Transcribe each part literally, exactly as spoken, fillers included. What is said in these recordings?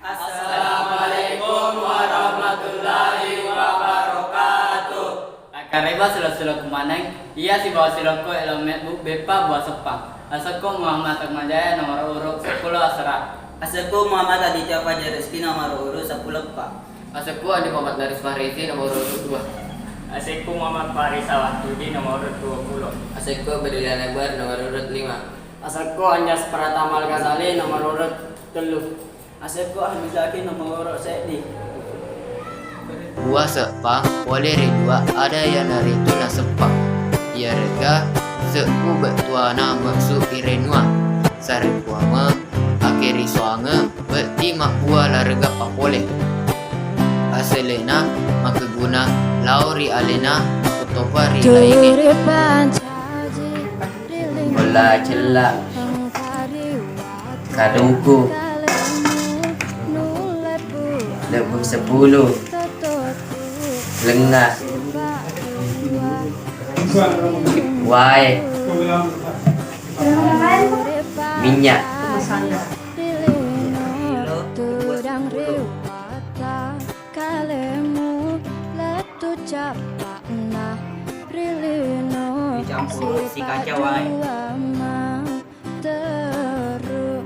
Assalamualaikum warahmatullahi wabarakatuh. Akkareba silo-silokku maneng, iya sibawa silokku elo mebbu beppa buah seppang. Asekku Muhammad Atmajaya, nomor urut seppulo asera. Asekku Muhammad Aditya Fajar Rizky, nomor urut seppulo eppa. Asekku Adi Muhammad Naris Fahrizi, nomor urut dua. Asekku Muhammad Faris Al-Wahyudi, nomor urut dua puluh. Asekku Brilian Akbar, nomor urut lima. Asekku Anjas Pratama Al-Ghazali, nomor urut tellu. Asekku Ahmad Zaki, nomor urut seddi. Dua seppang pole ri dua ada iyanaritu naseppang. Iyare'ga sekku bettuana messu irenua. Sarekkuame akeri soange betti mabbua larega papole. Aselena makeguna lao ri alena, makkutopa ri laingnge. Bola cella, kaluku, lebbu seppulo, lenga, wae, minyak. Kalemu lettu cappa'na ri lino. Dicampur si kaca wae. Sipajua materu.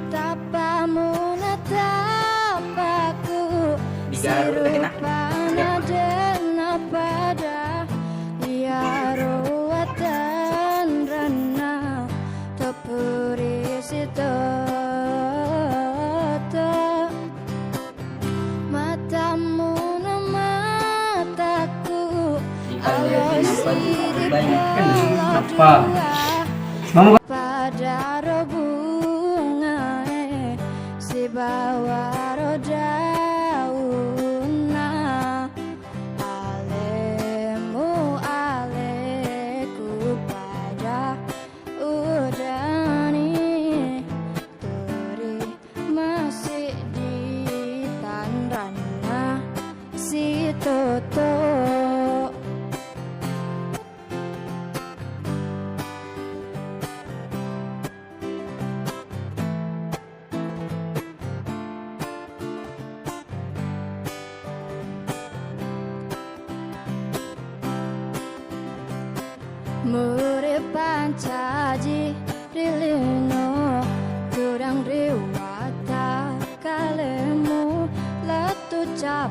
Tappamu na tappaku. Digaruk lagi, nak. Sirupana de'na pada. Iyaro watanranna tepuri sitoto. Matammu na mataku, alo siripala dua. Padaro bungae, sibawaro daunna. Alemu aleku pada udani, turi masih di tanranna si Toto. Muri pancaji ri lino, tudang ri watakkalemu, lettu cap